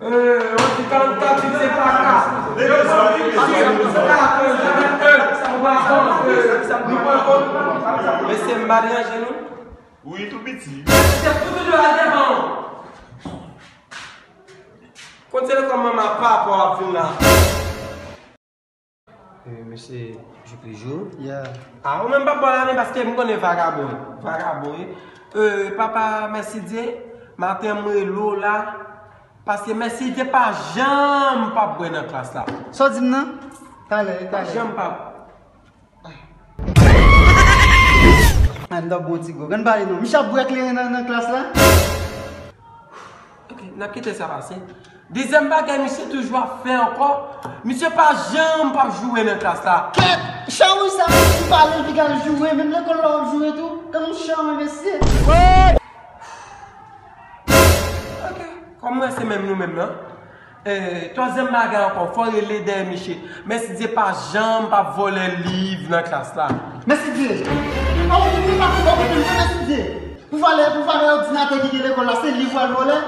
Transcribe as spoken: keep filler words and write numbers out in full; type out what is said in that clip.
Yon ti karannkat se pa ka. Mesye, m pa deranje nou. Wi, tou piti. Konn se le kòm manman pa pa w ap vin la. Mesye Jouk li jou. Yeah. Ah, ou menm pa bò la men paske m konnen vagabon. Vagabon, wi. Euh, papa, mèsidye, maten m rele w la. Paske mèsidye pa janm p ap bwè nan klas la. Sa w di m nan? Talè, talè. Pa janm p ap. An dòk bon ti gwo. Grann pale non. Misye ap bwè kleren nan, nan klas la. Ok, n ap kite sa pase. Dezyèm bagay misye toujou ap fè ankò, misye pa janm p ap joure nan klas la. Kèt! Chan wi sa, misye pale l piga l joure, menm lekòl la w ap joure tou. Gad yon chan wi mesye. Ok, kòm mwen se menm nou menm nan. Eh, twazyèm bagay ankò, fò w rele dèyè misye. Mèsidye pa janm p ap vòlè liv nan klas la. Mèsidye! An ou pa konprann mwen mèsidye! Pou valè, pou valè òdinatè ki gen lekòl la, se liv w al vòlè?